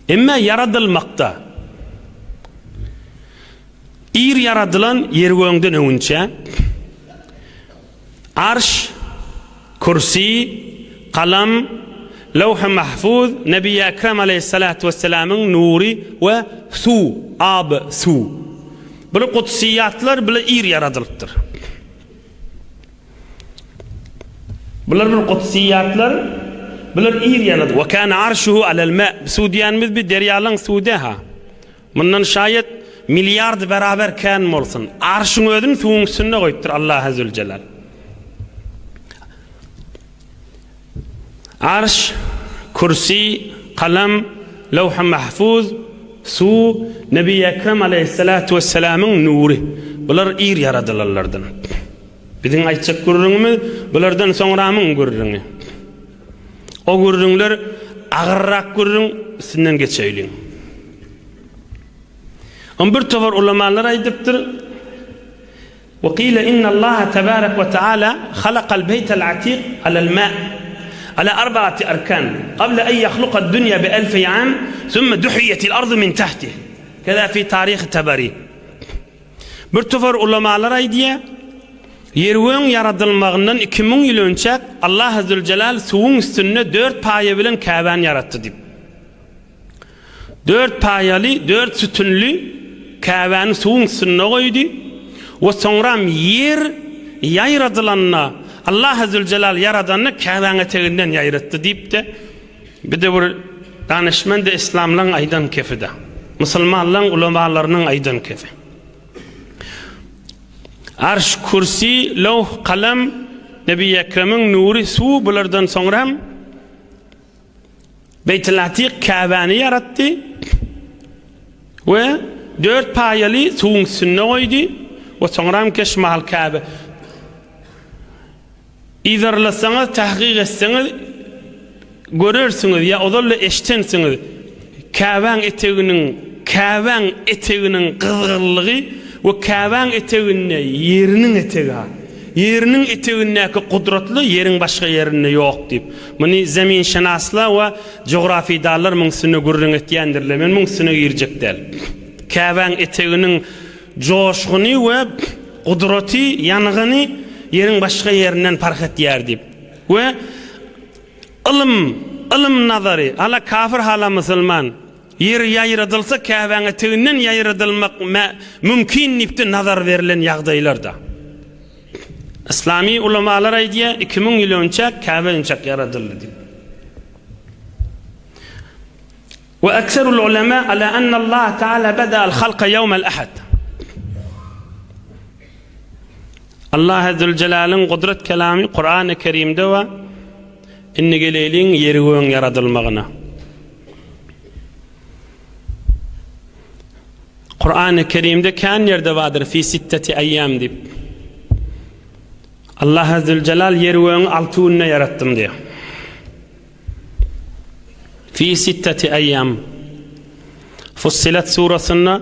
Emma ýaradylmakda ir ýaradylan ýer-göňden öňünçä Arş, Kürsi, Galam, Lewh-i Mahfuz, Nebi Ekrem aleýhissalatu wessalamyň nury we suw, ab, suw. Bular kudsiýatlar, bular ir ýaradylypdyr. Bular bir kudsiýatlar, bular ir ýaradylyp. Wa kana arşuhu alel ma. Suw diýenimiz bi derýalaň suwy dä-ha. Mundan şaýat milliard beraber kän bolsun. Arşyň özüni suwuň üstünde goýupdyr Allaha Züljelal. Arş, kürsi, kalam, lewh-i mahfuz, suw, Nebi Ekrem aleýhissalatu wessalamyň nury. Bular ir ýaradylanlardan. Biziň aýtjak gürrüňimiz bulardan soňramyň gürrüňi. O gürrüňler agyrrak gürrüň, üstünden geçeýliň. On bir topar ulamalar aýdypdyr, Ve kile innallaha tebarek ve teala halakal beytel atik alel ma ala arbaati erkan qabla en yahluka dunya bi elfi am thumma duhiyetil ardu min tahtih. Keza fi tarih Tabari. Bir topar ulamalar aýdýar, Ýer-gögüň ýaradylmagyndan 2000 ýyl önçäk Allah Züljelal suwuň üstünde dört paýa bilen Käbäni ýaratdy diýip. Dört paýaly, dört sütünli Käbäni suwuň üstünde goýdy we soňram ýer ýaradylanda, Allahy Züljelal ýaradanda Käbäň eteginden ýaratdy diýip-de, bir-de bir danyşmend-de yslamlaň aýdan kefi-de. Musulmanlaň ulamalarynyň aýdan kefi. Arş, kürsi, lowh, kalam, Nebi Ekremiň nury, suw bulardan soňram Beýtil-Atyk Käbäni ýaratdy we dört paýaly suwuň üstünde goýdy we soňram Keşmal Käbe. Yzarlasaňyz, tahkyk etseňiz görersiňiz ýa ozal-da eşdensiňiz. Käbäň eteginiň Käbäň eteginiň gyzgynlygy we Käbäň eteginde ýeriniň etegi ha. Ýeriniň etegindäki gudratly ýeriň başga ýerinde ýok diýip. Muny zeminşynaslar we jografydanlar muň üstünde gürrüň etýändirler. Men muň üstüne girjek däl. Käbäň eteginiň joşguny we gudraty, ýangyny ýeriň başga ýerinden parh etýär diýip. We ylym, ylym nazary, hala kafir hala musulman, ýer ýaýradylsa Käbäň eteginden ýaýradylmak mümkin diýip-de nazar berlen ýagdaýlar-da. Yslamy ulamalar aýdýar, 2000 ýyl önçäk Käbe önçäk ýaradyldy diýip. Ve ekserul ulema ala enne Allah Teala beda'al halka yevmel ahad. Allah Zülcelalyň gudrat kelamy Kur'an-ı Kerimde we indi geleýliň ýeri gögüň ýaradylmagyna. Kur'an-ı Kerimde kän ýerde bardyr fi sitteti eýýam diýip. Allah Zülcelal ýeri gögüň 6 günde ýaratdym diýär. Fi sitteti eýýam. Fussilet surasynda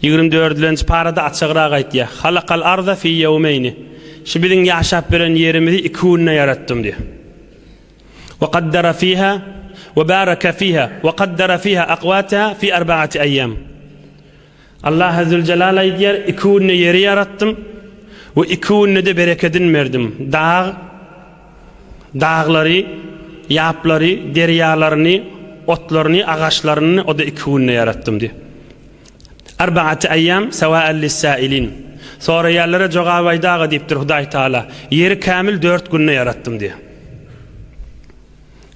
24-nji parada açygrak aýtýar. Halakal arda fi ýewmeýni. Şu biziň ýaşap beren ýerimizi 2 günde ýaratdym diýär. Ve kaddara fiha ve baraka fiha ve kaddara fiha akwataha fi arbaati eýýam. Allahy Züljelal aýdýar, Iki günde ýeri ýaratdym we iki günde-de berekedini berdim. Dag, daglary, ýaplary, derýalaryny, otlaryny, agaçlaryny o-da iki günde ýaratdym diýýär. Arbaate eýýam sewa'en lis-sailin. Soraýanlara jogap aýdaga diýipdir Hudaý Taala. Ýeri kämil dört günde ýaratdym diýýär.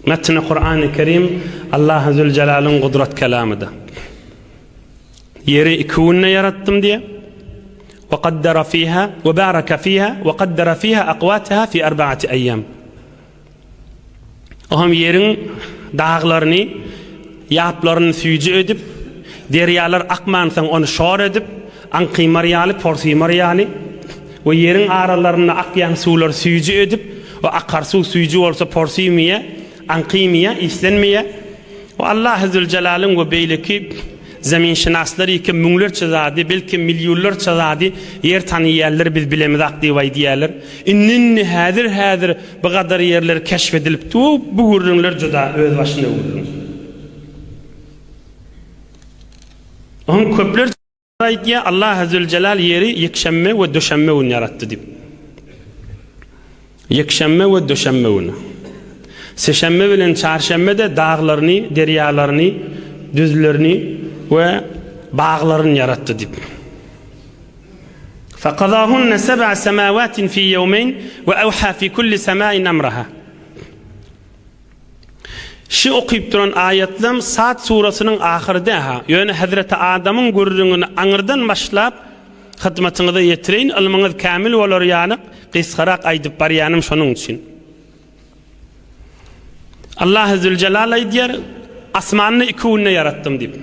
Metni Kurany Kerim Allahy Zülcelalyň gudrat kelamydyr. Ýeri iki günde ýaratdym diýýär. Ve kaddara fiha ve baraka fiha ve kaddara fiha akwataha fi arbaati eýýam. O hem ýeriň daglaryny, ýaplaryny süýji edip, derýalar akmansoň ony şor edip, aňkymar ýaly, porsymar ýaly we ýeriň aralarynda akýan suwlary süýji edip, o akar suw süýji bolsa porsymýar, aňkymýar, islenmeýär. Bu Allahy Züljelalyň we beýleki zeminşynaslar ýeke müňlerçe zady, belki millionlarça zady ýer tanyýarlar, biz bilemizak diýip aýdýarlar. Indi-indi, häzir-häzir bu gadar ýerler keşf edilipdi, bu gürrüňler juda özbaşyna gürrüň. Onuň köpler aýdýar, Allah Züljelal ýeri ýekşenbe we duşenbe güni ýaratdy diýip. Ýekşenbe we duşenbe güni. Seşenbe bilen çarşenbe-de daglaryny, derýalaryny, düzlerini we baglaryny ýaratdy diýip. Fekazahunne seb'a semavatin fi ýewmeýn we ewha fi kulli semain emraha. Şi okyp duran aýatlam Sad surasynyň ahyry dä-ha. Ýöne hezreti Adamyň gürrüňini aňyrdan başlap hyzmatyňyza ýetireýin, ylmyňyz kämil bolar ýalyk gysgarak aýdyp barýanym şonuň üçin. Allahy Züljelal aýdýar, Asmanyny iki günde ýaratdym diýip.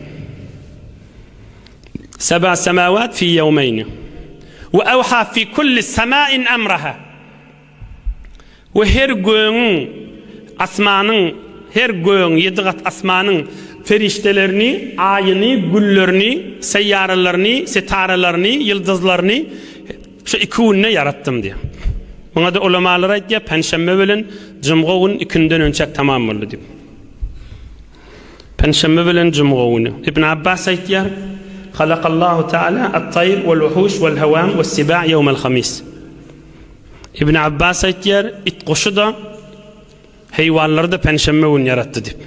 Seba semawat fi ýewmeýni. We ewha fi kulli semain emraha. We her gögüň, asmanyň, her gögüň, ýedi gat asmanyň perişdelerini, aýyny, güllerini, seýýaralaryny, sitaralaryny, ýyldyzlaryny şu iki günde ýaratdym diýýär. Muňa-da ulamalar aýdýar, penşenbe bilen jumga gün ikinden önçäk tamam boldy diýip. Penşenbe bilen jumga güni. Ibn Abbas aýtýar, Halakallahu Teala at-taýr wal-wuhuş wal-hawam was-siba' ýewmel-hamis. Ibn Abbas aýtýar, it-guşy-da, heýwanlary-da penşenbe güni ýaratdy diýip.